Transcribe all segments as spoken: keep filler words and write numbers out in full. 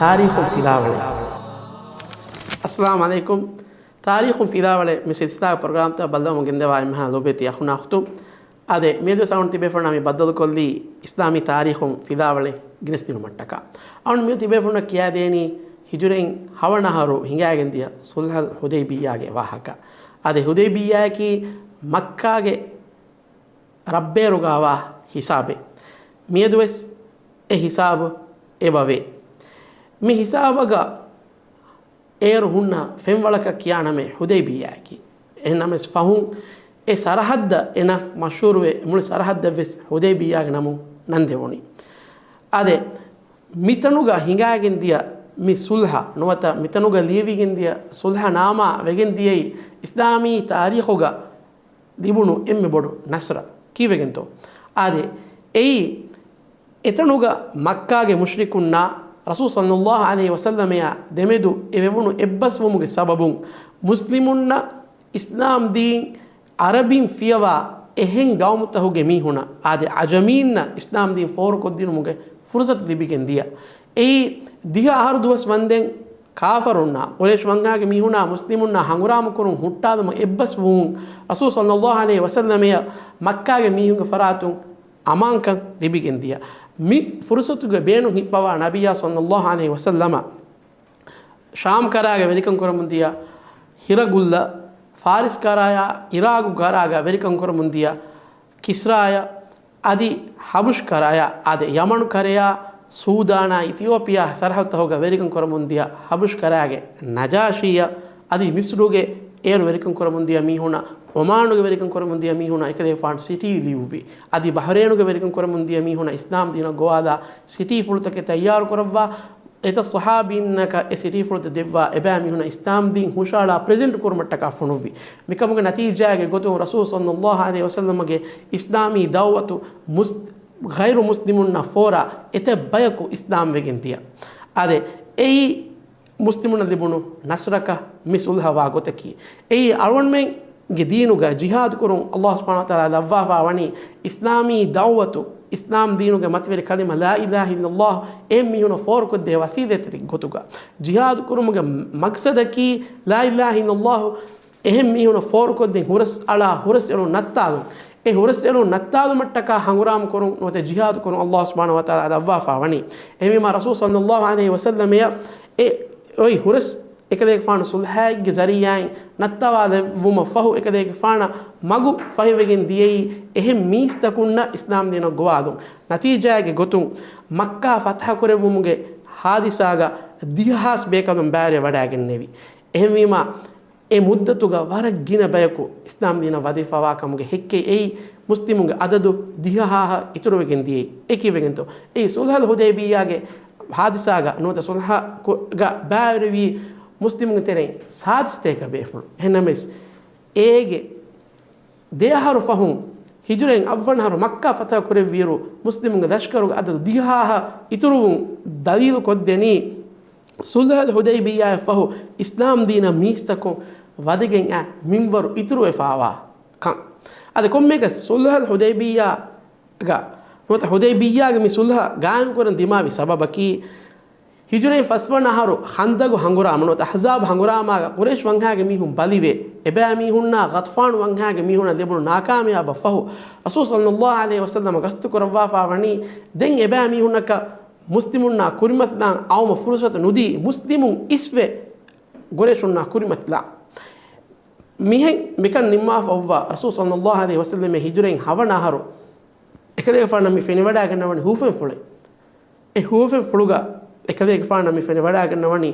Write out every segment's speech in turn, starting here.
ތާރީޚުން ފިލާވަޅެއް. އައްސަލާމު ޢަލައިކުމް. ތާރީޚުން ފިލާވަޅެއް މި ސިލްސިލާ ޕްރޮގްރާމްތައް ބައްލަވަމުން ގެންދަވާ އެންމެހާ ލޯބިވެތި އަޚުންނާ އުޚްތުން. އާދެ، މިއަދުވެސް އަޅުން ތިބޭފުޅުންނާ މި ބައްދަލުކޮށްލީ އިސްލާމީ ތާރީޚުން ފިލާވަޅެއް ގެނެސްދިނުމަށްޓަކާ. އަޅުން މިއަދު ތިބޭފުޅުންނަށް ކިޔާދޭނީ ހިޖުރައިން ހަވަނަ އަހަރު ހިނގާގެންދިޔަ ޞުލްޙަލް ޙުދައިބިއްޔާގެ ވާހަކަ. އާދެ، ޙުދައިބިއްޔާއަކީ މައްކާގެ ރަށްބޭރުގަވާ ހިސާބެއް. މިއަދުވެސް އެ ހިސާބު އެބަވޭ. މި ހިސާބަކަށް އޭރު ހުންނަ ފެންވަޅަކަށް ކިޔާ ނަމެއް ޙުދައިބިއްޔާއަކީ. އެހެންނަމަވެސް ފަހުން އެ ސަރަޙައްދަށް އެ ނަން މަޝްހޫރުވެ، މުޅި ސަރަޙައްދަށްވެސް ޙުދައިބިއްޔާގެ ނަމުން ނަން ދެވުނީ. އާދެ، މިތަނުގަ ހިނގާގެން ދިޔަ މި ޞުލްޙަ ނުވަތަ މިތަނުގަ ލިޔެވިގެން ދިޔަ ޞުލްޙަ ނާމާ ވެގެން ދިޔައީ އިސްލާމީ ތާރީޚުގަ ލިބުނު އެންމެ ބޮޑު ނަޞްރަ. ކީއްވެގެންތޯ؟ އާދެ، އެއީ އެތަނުގަ މައްކާގެ މުޝްރިކުންނާ ރަސޫލު ޞައްލައްލާހު ޢަލައިހި ވަސައްލަމައާ ދެމެދު އެ ވެވުނު އެއްބަސްވުމުގެ ސަބަބުން މުސްލިމުންނަށް އިސްލާމް ދީން ޢަރަބިން ފިޔަވާ އެހެން ގައުމުތަހުގެ މީހުނަށް، އާދެ، ޢަޖަމީންނަށް އިސްލާމް ދީން ފޯރުކޮށްދިނުމުގެ ފުރުޞަތު ލިބިގެން ދިޔަ. އެއީ ދިހަ އަހަރު ދުވަސް ވަންދެން ކާފަރުންނާ، ޤުރައިޝް ވަންހާގެ މީހުނާ މުސްލިމުންނާ ހަނގުރާމަކުރުން ހުއްޓާލުމަށް އެއްބަސް ވުމުން، ރަސޫލު ޞައްލައްލާހު ޢަލައިހި ވަސައްލަމައަށް މައްކާގެ މީހުންގެ ފަރާތުން އަމާންކަން ލިބިގެން ދިޔަ. މި ފުރުޞަތުގެ ބޭނުން ހިއްޕަވާ ނަބިއްޔާ ޞައްލައްލާހު ޢަލައިހި ވަސައްލަމަ ޝާމް ކަރާގަ ވެރިކަން ކުރަމުން ދިޔަ ހިރަގުއްލަ، ފާރިސް ކަރާޔާ އިރާގު ކަރާގަ ވެރިކަން ކުރަމުން ދިޔަ ކިސްރާޔަށް، އަދި ޙަބަޝް ކަރާޔާ، އާދެ، ޔަމަނު ކަރަޔާ، ސޫދާނާ، އިތިއޯޕިޔާ ސަރަޙައްދުތަކުގަ ވެރިކަން ކުރަމުން ދިޔަ ޙަބަޝް ކަރާގެ ނަޖާޝީއަށް، އަދި މިޞްރުގެ އޭރު ވެރިކަން ކުރަމުން ދިޔަ މީހުނަށް، އޮމާނުގެ ވެރިކަން ކުރަމުން ދިޔަ މީހުނަށް އެކަލޭގެފާނު ސިޓީ ލިޔުއްވި. އަދި ބަޙްރޭނުގެ ވެރިކަން ކުރަމުން ދިޔަ މީހުނަށް އިސްލާމް ދީނަށް ގޮވާލާ ސިޓީ ފުޅުތަކެއް ތައްޔާރު ކުރައްވާ، އެތައް ޞަޙާބީންނަކަށް އެ ސިޓީފުޅުތައް ދެއްވާ، އެބައިމީހުނަށް އިސްލާމް ދީން ހުށައަޅާ ޕްރެޒެންޓް ކުރުމަށްޓަކާ ފޮނުއްވި. މިކަމުގެ ނަތީޖާގެ ގޮތުން ރަސޫލު ޞައްލައްލާހު ޢަލައިހި ވަސައްލަމަގެ އިސްލާމީ ދަޢުވަތު މުސް-، ޣައިރު މުސްލިމުންނަށް ފޯރާ އެތައް ބަޔަކު އިސްލާމް ވެގެން ދިޔަ. އާދެ، އެއީ މުސްލިމުންނަށް ލިބުނު ނަޞްރަކަށް މި ޞުލްޙަ ވާ ގޮތަކީ. އެއީ އަޅުގަނޑުމެން ގެ ދީނުގަ ޖިހާދު ކުރުން ﷲ ސުބްޙާނަހޫ ވަތަޢާލާ ލައްވާފާ ވަނީ އިސްލާމީ ދަޢުވަތު، އިސްލާމް ދީނުގެ މަތިވެރި ކަލިމަ ލާ އިލާހަ އިއްލައްލާހު އެ މީހުނަށް ފޯރުކޮށްދޭ ވަސީލަތްތަކެއް ގޮތުގަ. ޖިހާދު ކުރުމުގެ މަގްސަދަކީ ލާ އިލާހަ އިއްލައްލާހު އެހެން މީހުނަށް ފޯރުކޮށްދޭން ހުރަސް އަޅާ ހުރަސްއެޅުން ނައްތާލުން. އެ ހުރަސްއެޅުން ނައްތާލުމަށްޓަކާ ހަނގުރާމަ ކުރުން ނުވަތަ ޖިހާދު ކުރުން ﷲ ސުބްޙާނަހޫ ވަތަޢާލާ ލައްވާފާ ވަނީ. އެހެންވީމާ ރަސޫލު ޞައްލައްލާހު ޢަލައިހި ވަސައްލަމައަށް އެ އޮތް ހުރަސް އެކަލޭގެފާނު ޞުލްޙައެއްގެ ޒަރީޢާއިން ނައްތާވާލެއްވުމަށް ފަހު، އެކަލޭގެފާނަށް މަގު ފަހިވެގެން ދިޔައީ އެހެން މީސްތަކުންނަށް އިސްލާމް ދީނަށް ގޮވާލުން. ނަތީޖާގެ ގޮތުން މައްކާ ފަތްޙަ ކުރެއްވުމުގެ ޙާދިސާގަ ދިހަ ހާސް ބޭކަލުން ބައިވެރިވެ ވަޑައިގެންނެވި. އެހެންވީމާ، އެ މުއްދަތުގަ ވަރަށް ގިނަ ބަޔަކު އިސްލާމް ދީނަށް ވަދެފަވާ ކަމުގެ ހެއްކެއް އެއީ، މުސްލިމުންގެ އަދަދު ދިހަ ހާހަށް އިތުރުވެގެން ދިޔައީ. އެ ކީއްވެގެންތޯ؟ އެއީ ޞުލްޙަލް ޙުދައިބިއްޔާގެ ޙާދިސާގަ ނުވަތަ ޞުލްޙަ ކު-، ގަ ބައިވެރިވީ މުސްލިމުންގެ ތެރެއިން ސާދިސްތަކެއް ބޭފުޅު. އެހެންނަމަވެސް، އޭގެ ދެއަހަރު ފަހުން، ހިޖުރައިން އަށްވަނަ އަހަރު މައްކާ ފަތަޙަ ކުރެއްވިއިރު، މުސްލިމުންގެ ލަޝްކަރުގެ އަދަދު ދިހަ ހާހަށް އިތުރުވުން ދަލީލު ކޮށްދެނީ، ޞުލްޙަލް ޙުދައިބިއްޔާއަށް ފަހު އިސްލާމް ދީނަށް މީސްތަކުން ވަދެގެން އައި މިންވަރު އިތުރުވެފާވާ ކަން. އަދި ކޮންމެއަކަސް ޞުލްޙަލް ޙުދައިބިއްޔާގަ ނުވަތަ ޙުދައިބިއްޔާގެ މި ޞުލްޙަ ގާއިމްކުރަން ދިމާވި ސަބަބަކީ، ހިޖުރައިން ފަސްވަނަ އަހަރު ޚަންދަގު ހަނގުރާމަ ނުވަތަ އަޙްޒާބު ހަނގުރާމާގަ ޤުރައިޝް ވަންހާގެ މީހުން ބަލިވެ، އެބައިމީހުންނާ ޣަޠްފާނު ވަންހާގެ މީހުންނަށް ލިބުނު ނާކާމިޔާބަށް ފަހު، ރަސޫލު ޞައްލައްލާހު ޢަލައިހި ވަސައްލަމަ ގަސްތު ކުރައްވާފާ ވަނީ، ދެން އެބައިމީހުންނަކަށް މުސްލިމުންނާ ކުރިމަތިލާން އައުމަށް ފުރުޞަތު ނުދީ، މުސްލިމުން އިސްވެ ޤުރައިޝުންނާ ކުރިމަތިލާން. މިހެން މިކަން ނިންމާފަ އޮއްވާ، ރަސޫލު ޞައްލައްލާހު ޢަލައިހި ވަސައްލަމަ ހިޖުރައިން ހަވަނަ އަހަރު އެކަލޭގެފާނަށް މި ފެނިވަޑައިގަންނަވަނީ ހޫފެންފުޅެއް. އެ ހޫފެންފުޅުގަ އެކަލޭގެފާނަށް މި ފެނިވަޑައިގަންނަވަނީ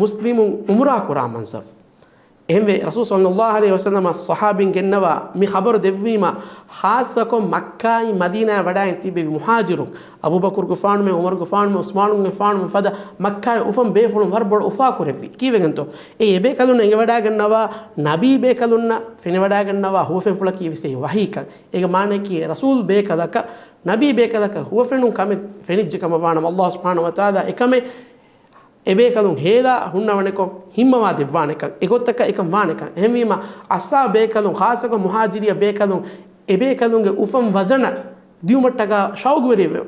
މުސްލިމުން ޢުމްރާ ކުރާ މަންޒަރު. އެހެންވެ، ރަސޫލު ޞައްލައްލާހު ޢަލައިހި ވަސައްލަމަ ޞަޙާބީން ގެންނަވާ މި ޚަބަރު ދެއްވީމަ، ޚާއްޞަކޮށް މައްކާއިން މަދީނާއަށް ވަޑައިގެން ތިއްބެވި މުހާޖިރުން، އަބޫބަކުރުގެފާނުމެން، ޢުމަރުގެފާނުމެން، ޢުސްމާނުގެފާނުމެން ފަދަ މައްކާއިން އުފަން ބޭފުޅުން ވަރަށް ބޮޑަށް އުފާކުރެއްވި. ކީއްވެގެންތޯ؟ އެ އެބޭކަލުންނަށް އެނގިވަޑައިގަންނަވާ ނަބީ ބޭކަލުންނަށް ފެނިވަޑައިގަންނަވާ ހޫފެންފުޅަކީ ވެސް އެއީ ވަޙީކަން. އޭގެ މާނައަކީ ރަސޫލް ބޭކަލަކަށް، ނަބީ ބޭކަލަކަށް ހުވަފެނުން ކަމެއް ފެނިއްޖެ ކަމަށް ވާނަމަ، ﷲ ސުބްޙާނަހޫ ވަތަޢާލާ އެކަމެއް އެބޭކަލުން ހޭލާ ހުންނަވަނެކޮށް ހިންމަވާ ދެއްވާނެކަން، އެގޮތަކަށް އެކަން ވާނެކަން. އެހެންވީމަ، އަންޞާރު ބޭކަލުން، ޚާއްޞަކޮށް މުހާޖިރިއްޔާ ބޭކަލުން، އެބޭކަލުންގެ އުފަން ވަޒަނަށް ދިއުމަށްޓަކާ ޝައުގުވެރިވެ،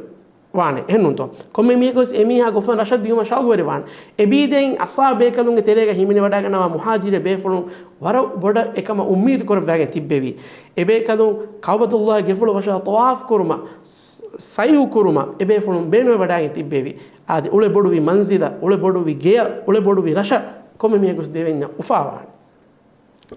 ވާނެ. އެހެންނޫންތޯ؟ ކޮންމެ މީހަކުވެސް އެމީހާ ގޮފަން ރަށަށް ދިޔުމަށް ޝައުގުވެރިވާނެ. އެބީދައިން އަސްހާބު ބޭކަލުންގެ ތެރޭގަ ހިމެނިވަޑައިގަންނަވާ މުހާޖިރު ބޭފުޅުން ވަރަށް ބޮޑަށް އެކަމަށް އުއްމީދު ކުރައްވައިގެން ތިއްބެވި. އެބޭކަލުން ކައުބަތުﷲ ގެފުޅު ވަށާ ޠަވާފު ކުރުމަށް، ސަޢްޔު ކުރުމަށް އެބޭފުޅުން ބޭނުންވެވަޑައިގެން ތިއްބެވި. އާދެ، އުޅެ ބޮޑުވި މަންޒިލަށް، އުޅެ ބޮޑުވި ގެޔަށް، އުޅެ ބޮޑުވި ރަށަށް ކޮންމެ މީހަކުވެސް ދެވެންޏާ އުފާވާނެ.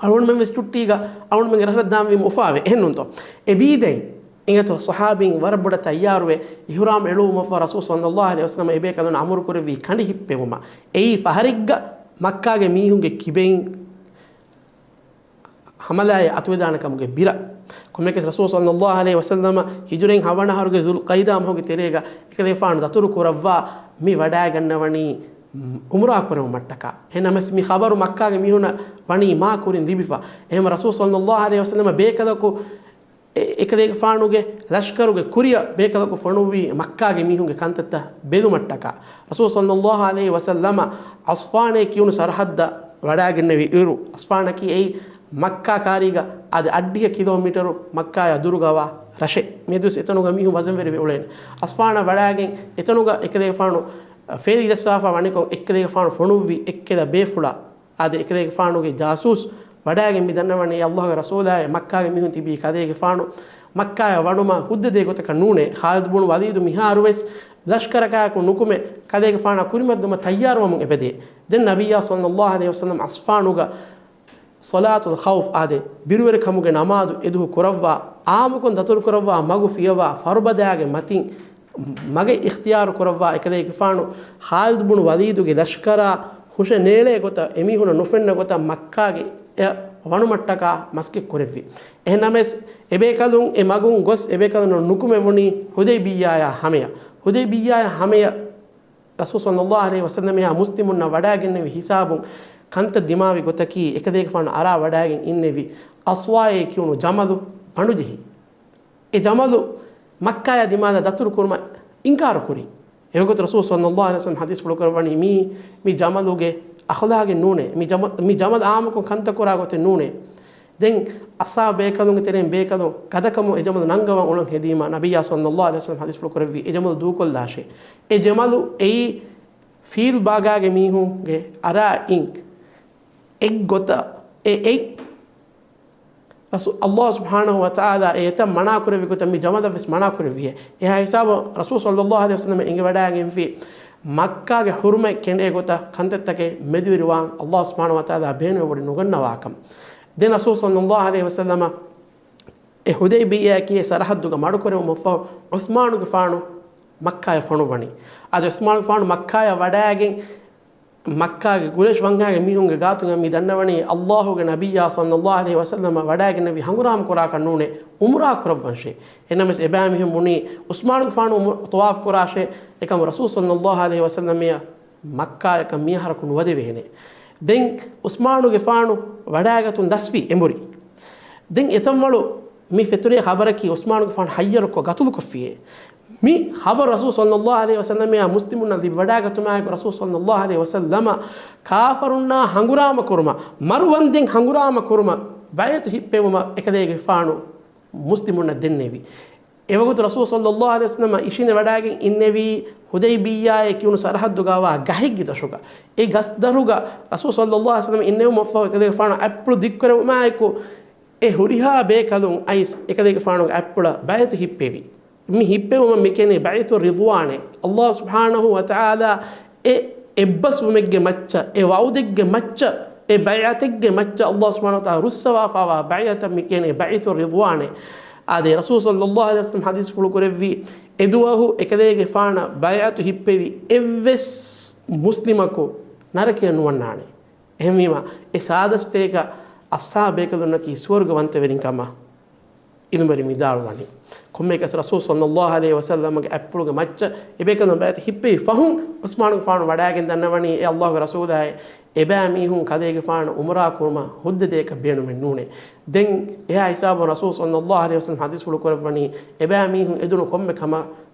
އަޅުގަނޑުމެން ވެސް ޗުއްޓީގަ އަޅުގަނޑުމެންގެ ރަށަށް ދާންވީމަ އުފާވޭ. އެހެންނޫންތޯ؟ އެބީދައިން އިނގޭތޯ ޞަޙާބީން ވަރަށް ބޮޑަށް ތައްޔާރުވެ، އިޙުރާމް އެޅުވުމަށްފަހު ރަސޫލު ޞައްލައްލާހު ޢަލައިހި ވަސައްލަމަ އެބޭކަލުންނަށް އަމުރު ކުރެއްވީ ކަނޑި ހިއްޕެވުމަށް. އެއީ ފަހަރެއްގަ މައްކާގެ މީހުންގެ ކިބައިން ހަމަލާއެއް އަތުވެދާނެ ކަމުގެ ބިރަށް. ކޮންމެއަކަސް ރަސޫލު ޞައްލައްލާހު ޢަލައިހި ވަސައްލަމަ ހިޖުރައިން ހަވަނަ އަހަރުގެ ޛުލްޤަޢިދާ މަހުގެ ތެރޭގަ އެކަލޭގެފާނު ދަތުރު ކުރައްވާ މި ވަޑައިގަންނަވަނީ އުމްރާ ކުރެވުމަށްޓަކާ. އެހެންނަމަވެސް މި ޚަބަރު މައްކާގެ މީހުނަށް ވަނީ މާ ކުރިން ލިބިފަ. އެހެން ރަސޫލު ޞައްލައްލާހު ޢަލައިހި ވަސައްލަމަ ބޭކަލަކު އެ-، އެކަލޭގެފާނުގެ ލަޝްކަރުގެ ކުރިއަށް ބޭކަލަކު ފޮނުއްވީ މައްކާގެ މީހުންގެ ކަންތައްތައް ބެލުމަށްޓަކާ. ރަސޫލު ޞައްލައްލާހު ޢަލައިހި ވަސައްލަމަ އަޞްފާނޭ ކިޔުނު ސަރަޙައްދަށް ވަޑައިގެންނެވި އިރު، އަޞްފާނަކީ އެއީ މައްކާ ކާރީގަ އަދި އައްޑިހަ ކިލޯމީޓަރު މައްކާއާ ދުރުގަވާ ރަށެއް. މިއަދުވެސް އެތަނުގަ މީހުން ވަޒަންވެރިވެ އުޅޭނެ. އަޞްފާނަށް ވަޑައިގެން އެތަނުގަ އެކަލޭގެފާނު ފޭލި ޖައްސާފަ ވަނިކޮށް، އެކަލޭގެފާނު ފޮނުއްވި އެއްކެލަ ބޭފުޅާ އާދެ، އެކަލޭގެފާނުގެ ޖާސޫސް ވަޑައިގެން މި ދަންނަވަނީ، އެ ﷲގެ ރަސޫލާއޭ، މައްކާގެ މީހުން ތިބީ ކަލޭގެފާނު މައްކާޔަށް ވަނުމަށް ހުއްދަ ދޭ ގޮތަކަށް ނޫނޭ. ޚާލިދު ބުނު ވަލީދު މިހާރުވެސް ލަޝްކަރަކާއެކު ނުކުމެ، ކަލޭގެފާނާ ކުރިމައްދުމަށް ތައްޔާރުވަމުން އެބަދޭ. ދެން ނަބިއްޔާ ޞައްލައްލާހު ޢަލައިހި ވަސައްލަމަ އަޞްފާނުގަ ޞަލާތުލް ޚައުފް އާދެ، ބިރުވެރިކަމުގެ ނަމާދު އެދުހު ކުރައްވާ، އާއްމުކޮށް ދަތުރުކުރައްވާ މަގު ފިޔަވާ، ފަރުބަދާގެ މަތިން މަގެއް އިޚްތިޔާރު ކުރައްވާ، އެކަލޭގެފާނު ޚާލިދު ބުނު ވަލީދުގެ ލަޝްކަރާ ހުށަ ނޭޅޭ ގޮތަށް، އެމީހުނަށް ނުފެންނަ ގޮތަށް މައްކާގެ އެ ވަނުމަށްޓަކާ މަސައްކަތް ކުރެއްވި. އެހެންނަމަވެސް، އެބޭކަލުން އެ މަގުން ގޮސް އެބޭކަލުންނަށް ނުކުމެވުނީ ޙުދައިބިއްޔާޔާ ހަމަޔަށް. ޙުދައިބިއްޔާޔާ ހަމަޔަށް ރަސޫލު ޞައްލައްލާހު ޢަލައިހި ވަސައްލަމައާ މުސްލިމުންނަށް ވަޑައިގެންނެވި ހިސާބުން ކަންތައް ދިމާވި ގޮތަކީ، އެކަލޭގެފާނު އަރާ ވަޑައިގެން އިންނެވި އަޞްވާއޭ ކިޔުނު ޖަމަލު ބަނޑުޖެހި. އެ ޖަމަލު މައްކާޔާ ދިމާލަށް ދަތުރު ކުރުމަށް އިންކާރު ކުރި. އެވަގުތު ރަސޫލު ޞައްލައްލާހު ޢަލައިހި ވަސައްލަމަ ޙަދީޘްފުޅު ކުރައްވަނީ، މީ، މި ޖަމަލުގެ އަޚްލާގެއް ނޫނޭ. މި ޖަމަ-، މި ޖަމަލު އާއްމުކޮށް ކަންތައް ކުރާ ގޮތެއް ނޫނޭ. ދެން އަޞްޙާބު ބޭކަލުންގެ ތެރެއިން ބޭކަލުން ގަދަކަމުން އެ ޖަމަލު ނަންގަވަން އުޅަން ހެދީމަ، ނަބިއްޔާ ޞައްލައްލާހު ޢަލައިހި ވަސައްލަމަ ޙަދީޘްފުޅު ކުރެއްވި، އެ ޖަމަލު ދޫކޮށްލާށޭ. އެ ޖަމަލު އެއީ ފީލް ބާގާގެ މީހުންގެ އަރާ އިން އެއްގޮތަށް އެ އެއް ރަސޫ-، ﷲ ސުބްޙާނަހޫ ވަތަޢާލާ އެ އެތައް މަނާ ކުރެއްވި ގޮތަށް މި ޖަމަލަށް ވެސް މަނާ ކުރެއްވިއޭ. އެހާ ހިސާބަށް ރަސޫލު ޞައްލައްލާހު ޢަލައިހި ވަސައްލަމަ އެނގިވަޑައިގެންފި މައްކާގެ ޙުރުމަތް ކެނޑޭ ގޮތަށް ކަންތައްތަކެއް މެދުވެރިވާން ﷲ ސުބްޙާނަހޫ ވަތަޢާލާ ބޭނުންވެވޮޑި ނުގަންނަވާކަން. ދެން ރަސޫލު ޞައްލައްލާހު ޢަލައިހި ވަސައްލަމަ އެ ޙުދައިބިއްޔާ ކިޔޭ ސަރަޙައްދުގަ މަޑުކުރެވުމަށްފަހު ޢުސްމާނުގެފާނު މައްކާޔަށް ފޮނުއްވަނީ. އަދި ޢުސްމާނުގެފާނު މައްކާޔަށް ވަޑައިގެން މައްކާގެ ޤުރައިޝް ވަންހާގެ މީހުންގެ ގާތުގަ މި ދަންނަވަނީ، ﷲގެ ނަބިއްޔާ ޞައްލައްލާހު ޢަލައިހި ވަސައްލަމަ ވަޑައިގެންނެވި ހަނގުރާމަ ކުރާކަށް ނޫނޭ، ޢުމްރާ ކުރައްވަންށޭ. އެހެންނަމަވެސް އެބައިމީހުން ބުނީ، ޢުސްމާނުގެފާނު ޢުމް-، ޠަވާފު ކުރާށޭ، އެކަމު ރަސޫލު ޞައްލައްލާހު ޢަލައިހި ވަސައްލަމައަށް މައްކާޔަކަށް މިއަހަރަކު ނުވަދެވޭނެ. ދެން ޢުސްމާނުގެފާނު ވަޑައިގަތުން ދަސްވި އެނބުރި. ދެން އެތަންވަޅު މި ފެތުރޭ ޚަބަރަކީ ޢުސްމާނުގެފާނު ހައްޔަރުކޮށް ގަތުލުކޮށްފިއޭ. މި ޚަބަރު ރަސޫލު ޞައްލައްލާހު ޢަލައިހި ވަސައްލަމައާ މުސްލިމުންނަށް ލިބިވަޑައިގަތުމާއެކު ރަސޫލު ޞައްލައްލާހު ޢަލައިހި ވަސައްލަމަ ކާފަރުންނާ ހަނގުރާމަ ކުރުމަށް، މަރުވަންދެން ހަނގުރާމަ ކުރުމަށް ބައިޢަތު ހިއްޕެވުމަށް އެކަލޭގެފާނު މުސްލިމުންނަށް ދެންނެވި. އެވަގުތު ރަސޫލު ޞައްލައްލާހު ޢަލައިހި ވަސައްލަމަ އިށީނދެ ވަޑައިގެން އިންނެވީ ޙުދައިބިއްޔާއޭ ކިޔުނު ސަރަޙައްދުގަވާ ގަހެއްގެ ދަށުގަ. އެ ގަސްދަށުގަ ރަސޫލު ޞައްލައްލާހު ޢަލައިހި ވަސައްލަމަ އިންނެވުމަށްފަހު އެކަލޭގެފާނު އަތްޕުޅު ދިއްކުރެވުމާއެކު، އެ ހުރިހާ ބޭކަލުން އައިސް އެކަލޭގެފާނުގެ އަތްޕުޅަށް ބައިޢަތު ހިއްޕެވި. މި ހިއްޕެވުމަށް މިކިޔަނީ ބައިޢަތު ރިޟްވާނޭ. ﷲ ސުބްޙާނަހޫ ވަތަޢާލާ އެ އެއްބަސްވުމެއްގެ މައްޗަށް، އެ ވަޢުދެއްގެ މައްޗަށް، އެ ބައިޢަތެއްގެ މައްޗަށް ﷲ ސުބްޙާނަހޫ ވަތަޢާލާ ރުއްސަވާފާވާ ބައިޢަތަށް މިކިޔަނީ ބައިޢަތު ރިޟްވާނޭ. އާދެ، ރަސޫލު ޞައްލައްލާހު ޢަލައިހި ވަސައްލަމަ ޙަދީޘްފުޅު ކުރެއްވީ، އެދުވަހު އެކަލޭގެފާނަށް ބައިޢަތު ހިއްޕެވި އެއްވެސް މުސްލިމަކު ނަރަކަޔަށް ނުވަންނާނެ. އެހެންވީމަ، އެ ސާދަ ސަތޭކަ އަޞްޙާބު ބޭކަލުންނަކީ ސުވަރުގަވަންތަވެރިން ކަމަށް ޢިލްމުވެރިން ވިދާޅުވަނީ. ކޮންމެއަކަސް ރަސޫލު ޞައްލައްލާހު ޢަލައިހި ވަސައްލަމަގެ އަތްޕުޅުގެ މައްޗަށް އެބޭކަލުން ބައިޢަތު ހިއްޕެވި ފަހުން، ޢުސްމާނުގެފާނު ވަޑައިގެން ދަންނަވަނީ، އޭ ﷲގެ ރަސޫލާއޭ، އެބައިމީހުން ކަލޭގެފާނު ޢުމްރާ ކުރުމަށް ހުއްދަ ދޭކަށް ބޭނުމެއް ނޫނޭ. ދެން އެހާ ހިސާބުން ރަސޫލު ޞައްލައްލާހު ޢަލައިހި ވަސައްލަމަ ޙަދީޘްފުޅު ކުރައްވަނީ، އެބައިމީހުން އެދުނު ކޮންމެ ކަމަށް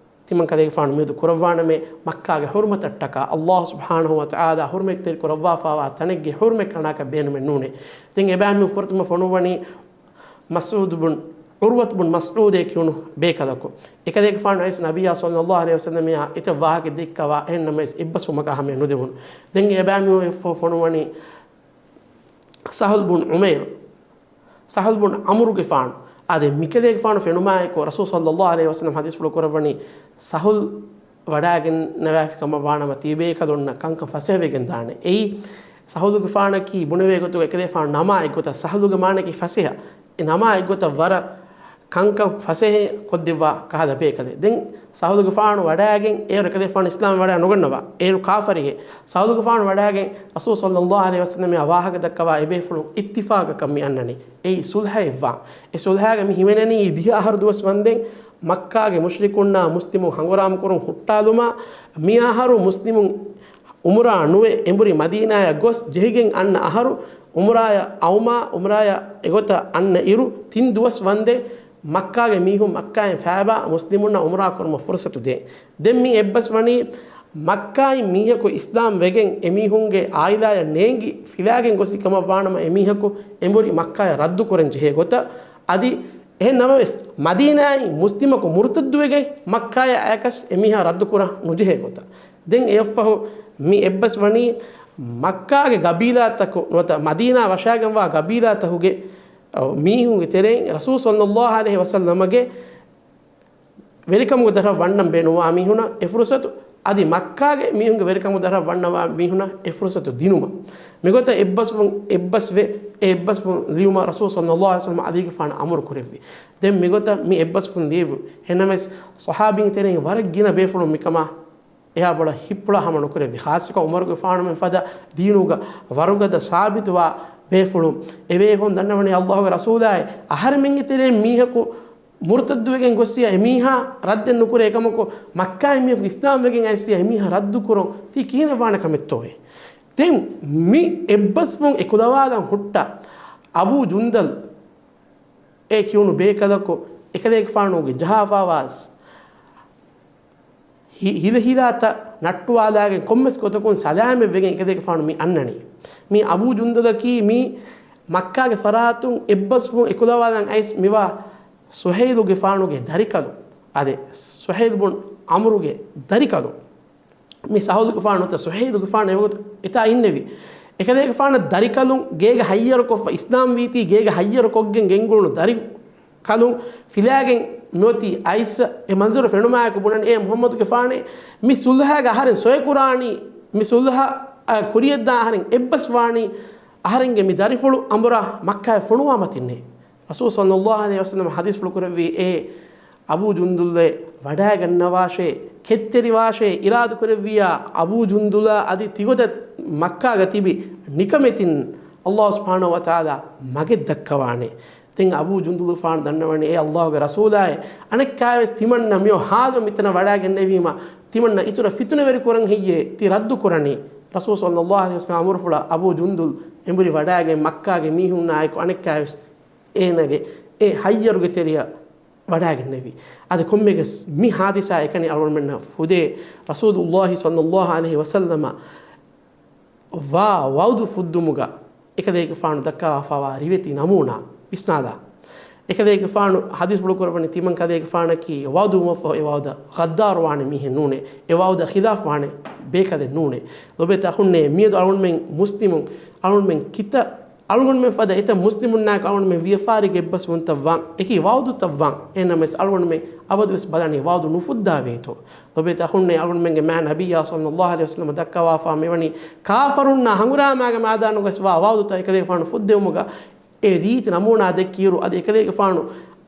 ތިމަން ކަލޭގެފާނު މިއަދު ކުރައްވާނަމޭ، މައްކާގެ ޙުރުމަތަށްޓަކާ، ﷲ ސުބްޙާނަހޫ ވަތަޢާލާ ޙުރުމަތްތެރި ކުރައްވާފާވާ ތަނެއްގެ ޙުރުމަތް ކަނޑާކަށް ބޭނުމެއް ނޫނޭ. ދެން އެބައިމީހުން ފުރަތަމަ ފޮނުއްވަނީ މަސްޢޫދު ބުން ޢުރްވަތު ބުން މަސްޢޫދޭ ކިޔުނު ބޭކަލަކު. އެކަލޭގެފާނު އައިސް ނަބިއްޔާ ޞައްލައްލާހު ޢަލައިހި ވަސައްލަމައާ އެތައް ވާހަކަ ދެއްކަވާ، އެހެންނަމަވެސް އެއްބަސްވުމަކާ ހަމަޔަށް ނުދެވުނު. ދެން އެބައިމީހުން އެއަށްފަހު ފޮނުވަނީ ސަހުލް ބުން ޢުމައިރު، ސަހުލް ބުން ޢަމްރުގެފާނު. އާދެ، މިކަލޭގެފާނު ފެނުމާއެކު، ރަސޫލު ޞައްލައްލާހު ޢަލައިހި ވަސައްލަމަ ޙަދީޘްފުޅު ކުރައްވަނީ، ސަހުލް ވަޑާގެންނެވާފި ކަމަށް ވާނަމަ، ތިބޭކަލުންނަށް ކަންކަން ފަސޭހަވެގެން ދާނެ. އެއީ، ސަހުލުގެފާނަކީ ބުނެވޭ ގޮތުގަ އެކަލޭފާނު ނަމާ އެއްގޮތަށް، ސަހުލުގެ މާނައަކީ ފަސޭހަ. އެ ނަމާ އެއްގޮތަށް ވަރަށް ކަންކަން ފަސޭހަ ކޮށްދެއްވާ ކަހަލަ ބޭކަލެއް. ދެން ސަހުލުގެފާނު ވަޑާގެން، އޭރު އެކަލޭފާނު އިސްލާމް ވަޑާ ނުގަންނަވާ، އޭރު ކާފަރެއް. ސަހުލުގެފާނު ވަޑާގެން ރަސޫލު ޞައްލައްލާހު ޢަލައިހި ވަސައްލަމައާ ވާހަކަ ދައްކަވާ އެބޭފުޅުން އިއްތިފާގަކަށް މި އަންނަނީ. އެއީ ޞުލްޙައެއްވާން. އެ ޞުލްޙާގަ މި ހިމެނެނީ ދިހަ އަހަރު ދުވަސް ވަންދެން މައްކާގެ މުޝްރިކުންނާ މުސްލިމުން ހަނގުރާމަކުރުން ހުއްޓާލުމާ، މި އަހަރު މުސްލިމުން އުމުރާ ނުވެ އެނބުރި މަދީނާޔަށް ގޮސް ޖެހިގެން އަންނަ އަހަރު، އުމުރާޔަށް އައުމާ، އުމުރާޔަށް އެގޮތަށް އަންނަ އިރު، ތިން ދުވަސް ވަންދެން މައްކާގެ މީހުން މައްކާއިން ފައިބާ މުސްލިމުންނަށް އުމުރާ ކުރުމަށް ފުރުޞަތު ދޭ. ދެން މި އެއްބަސް ވަނީ މައްކާއިން މީހަކު އިސްލާމް ވެގެން އެމީހުންގެ އާއިލާޔަށް ނޭނގި ފިލާގެން ގޮސް ކަމަށް ވާނަމަ، އެމީހަކު އެނބުރި މައްކާޔަށް ރައްދު ކުރަން ޖެހޭ ގޮތަށް. އަދި އެހެން ނަމަވެސް، މަދީނާއިން މުސްލިމަކު މުރުތައްދުވެގެން މައްކާޔަށް އަޔަކަސް އެމީހާ ރައްދު ކުރަން ނުޖެހޭ ގޮތަށް. ދެން އެއަށްފަހު މި އެއްބަސް ވަނީ މައްކާގެ ގަބީލާތަކު ނުވަތަ މަދީނާ ވަށާގެންވާ ގަބީލާތަކުގެ، އަ، މީހުންގެ ތެރެއިން ރަސޫލު ޞައްލައްލާހު ޢަލައިހި ވަސައްލަމަގެ ވެރިކަމުގެ ދަށަށް ވަންނަން ބޭނުންވާ މީހުނަށް އެ ފުރުޞަތު، އަދި މައްކާގެ މީހުންގެ ވެރިކަމުގެ ދަށަށް ވަންނަވާ މީހުނަށް އެ ފުރުޞަތު ދިނުމަށް. މިގޮތަށް އެއްބަސްވުން، އެއްބަސްވެ، އެ އެއްބަސްވުން ލިޔުމަށް ރަސޫލު ޞައްލައްލާހު ޢަލައިހި ވަސައްލަމަ ޢަލީގެފާނަށް އަމުރު ކުރެއްވި. ދެން މިގޮތަށް މި އެއްބަސްވުން ލިޔެވި. އެހެންނަމަވެސް، ޞަޙާބީންގެ ތެރެއިން ވަރަށް ގިނަ ބޭފުޅުން މިކަމާ އެހާ ބޮޑަށް ހިތްޕުޅާ ހަމަ ނުކުރެއްވި. ޚާއްޞަކޮށް ޢުމަރުގެފާނުމެން ފަދަ ދީނުގަ ވަރުގަދަ ސާބިތުވާ ބޭފުޅުން. އެބޭފުޅުން ދަންނަވަނީ ﷲގެ ރަސޫލާއޭ، އަހަރެމެންގެ ތެރެއިން މީހަކު މުރުތައްދުވެގެން ގޮއްސިޔާ އެމީހާ ރައްދެއް ނުކުރޭ، އެކަމަކު މައްކާއިން މީހަކު އިސްލާމް ވެގެން އައިސްޔާ އެމީހާ ރައްދު ކުރުން ތީ ކިހިނެއް ވާނެ ކަމެއްތޯއޭ؟ ދެން މި އެއްބަސްވުން އެކުލަވާލަން ހުއްޓާ އަބޫ ޖުންދަލް އޭ ކިޔުނު ބޭކަލަކު އެކަލޭގެފާނުގެ ޖަހާފާވާސް ހި-، ހިލަހިލާތައް ނައްޓުވާލާގެން ކޮންމެސް ގޮތަކުން ސަލާމަތްވެގެން އެކަލޭގެފާނު މި އަންނަނީ. މި އަބޫ ޖުންދަލަކީ މި މައްކާގެ ފަރާތުން އެއްބަސްވުން އެކުލަވާލަން އައިސް މިވާ ސުހައިލުގެފާނުގެ ދަރިކަލު. އާދެ، ސުހައިލު ބުން ޢަމްރުގެ ދަރިކަލު. މި ސަހުލުގެފާނު ނުވަތަ ސުހައިލުގެފާނު އެވަގުތު އެތާ އިންނެވި. އެކަލޭގެފާނަށް ދަރިކަލުން ގޭގަ ހައްޔަރުކޮށްފަ، އިސްލާމް ވީތީ ގޭގަ ހައްޔަރުކޮށްގެން ގެންގުޅުނު ދަރިކަލުން ފިލާގެން މިއޮތީ އައިސް އެ މަންޒަރު ފެނުމާއެކު ބުނަން، އޭ މުޙައްމަދުގެފާނޭ، މި ޞުލްޙައިގަ އަހަރެން ސޮއެކުރާނީ، މި ޞުލްޙަ، އަ، ކުރިޔަށްދާ އަހަރެން އެއްބަސްވާނީ، އަހަރެންގެ މި ދަރިފުޅު އަނބުރާ މައްކާއަށް ފޮނުވާ މަތިންނޭ. ރަސޫލު ޞައްލައްލާހު ޢަލައިހި ވަސައްލަމަ ޙަދީޘްފުޅު ކުރެއްވީ، އޭ އަބޫ ޖުންދުލްއޭ، ވަޑާގަންނަވާށޭ، ކެތްތެރިވާށޭ، އިރާދަކުރެއްވިއްޔާ އަބޫ ޖުންދުލާ އަދި ތިގޮތަށް މައްކާގަ ތިބި ނިކަމެތިން ﷲ ސުބްޙާނަހޫ ވަތަޢާލާ މަގެއް ދައްކަވާނެ. ދެން އަބޫ ޖުންދުލުގެފާނު ދަންނަވަނީ، އޭ ﷲގެ ރަސޫލާއޭ، އަނެއްކާވެސް ތިމަންނަ މިއޮ ހާލު މިތަނަށް ވަޑާގެންނެވީމަ، ތިމަންނަ އިތުރަށް ފިތުނަވެރި ކުރަން ހެއްޔޭ ތި ރައްދު ކުރަނީ؟ ރަސޫލު ޞައްލައްލާހު ޢަލައިހި ވަސައްލަމަ އަމުރުފުޅަށް އަބޫ ޖުންދުލް އެނބުރި ވަޑާގެން މައްކާގެ މީހުންނާއެކު އަނެއްކާވެސް އޭނަގެ އެ ހައްޔަރުގެ ތެރެއަށް ވަޑާގެންނެވި. އަދި ކޮންމެގެސް މި ޙާދިސާ އެކަނި އަޅުގަނޑުމެންނަށް ފުދޭ، ރަސޫލުﷲ ޞައްލައްލާހު ޢަލައިހި ވަސައްލަމަ ވާ ވަޢުދު ފުއްދުމުގަ އެކަލޭގެފާނު ދައްކަވާފަވާ ރިވެތި ނަމޫނާ ވިސްނާލާ. އެކަލޭގެފާނު ޙަދީޘްފުޅު ކުރައްވަނީ، ތިމަން ކަލޭގެފާނަކީ ވަޢުދުވުމަށްފަހު އެ ވަޢުދަށް ޣައްދާރުވާނެ މީހެއް ނޫނޭ، އެ ވަޢުދަށް ޚިލާފްވާނެ ބޭކަލެއް ނޫނޭ. ލޮބުވެތި އަޚުންނޭ، މިއަދު އަޅުގަނޑުމެން މުސްލިމުން، އަޅުގަނޑުމެން ކިތައް އަޅުގަނޑުމެން ފަދަ އެތައް މުސްލިމުންނާއެކު އަޅުގަނޑުމެން ވިޔަފާރިގެ އެއްބަސްވުންތައް ވާން. އެކި ވަޢުދުތައް ވާން. އެހެންނަމަވެސް އަޅުގަނޑުމެން އަބަދުވެސް ބަލަނީ ވަޢުދު ނުފުއްދާވޭތޯ. ލޮބުވެތި އަޚުންނޭ، އަޅުގަނޑުމެންގެ މާތް ނަބިއްޔާ ޞައްލައްލާހު ޢަލައިހި ވަސައްލަމަ ދައްކަވާފާ މިވަނީ ކާފަރުންނާ ހަނގުރާމާގެ މައިދާނުގަސް ވާ ވަޢުދުތައް އެކަލޭގެފާނު ފުއްދެވުމުގަ އެ ރީތި ނަމޫނާ ދެއްކިއިރު، އަދި އެކަލޭގެފާނު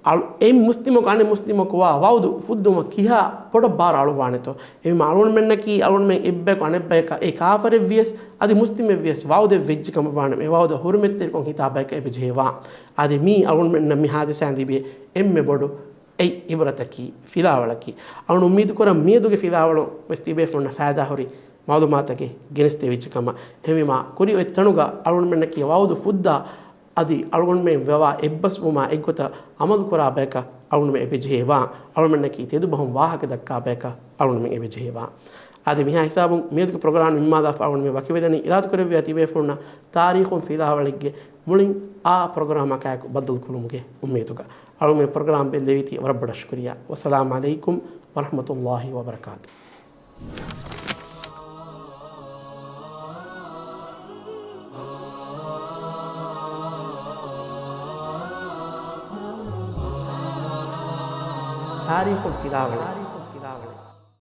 އަޅު-، އެއް މުސްލިމަކު އަނެއް މުސްލިމަކު ވާ ވަޢުދު ފުއްދުމަށް ކިހާ ބޮޑަށް ބާރު އަޅުއްވާނެތޯ. އެހެންވީމަ އަޅުގަނޑުމެންނަކީ އަޅުގަނޑުމެން އެއްބަޔަކު އަނެއްބަޔަކަށް އެ ކާފަރެއްވިޔަސް އަދި މުސްލިމެއްވިޔަސް ވަޢުދެއް ވެއްޖެ ކަމަށް ވާނަމަ، އެ ވަޢުދަށް ހުރުމަތްތެރިކޮށް ހިތާ ބަޔަކަށް އެބަޖެހޭ ވާން. އަދި މީ އަޅުގަނޑުމެންނަށް މި ޙާދިސާއިން ލިބޭ އެންމެ ބޮޑު އެއް ޢިބްރަތަކީ، ފިލާވަޅަކީ. އަޅުގަނޑު އުއްމީދު ކުރަން މިއަދުގެ ފިލާވަޅުން ވެސް ތިބޭފުޅުންނަށް ފައިދާހުރި މަޢުލޫމާތުތަކެއް ގެނެސްދެވިއްޖެ ކަމަށް. އެހެންވީމާ، ކުރި އޮތް ތަނުގަ އަޅުގަނޑުމެންނަކީ ވަޢުދު ފުއްދާ އަދި އަޅުގަނޑުމެން ވެވާ އެއްބަސްވުމާ އެއްގޮތަށް ޢަމަލުކުރާ ބަޔަކަށް އަޅުގަނޑުމެން އެބަޖެހޭ ވާން. އަޅުގަނޑުމެންނަކީ ތެދުބަހުން ވާހަކަ ދައްކާ ބަޔަކަށް އަޅުގަނޑުމެން އެބަޖެހޭ ވާން. އަދި މިހާ ހިސާބުން މިއަދުގެ ޕްރޮގްރާމް ނިންމާލާފަ އަޅުގަނޑު މި ވަކިވެދެނީ އިރާދަކުރެއްވިޔާ ތިބޭފުޅުންނަށް ތާރީޚުން ފިލާވަޅެއްގެ މުޅިން އާ ޕްރޮގްރާމަކާއެކު ބައްދަލުކުރުމުގެ އުއްމީދުގަ. އަޅުގަނޑު މި ޕްރޮގްރާމް ބެއްލެވީތީ ވަރަށް ބޮޑަށް ޝުކުރިއްޔާ. ވައްސަލާމް ޢަލައިކުމް ވަރަޙްމަތުﷲި ވަބަރަކާތުހު. ތާރީޚުން ފިލާވަޅެއް.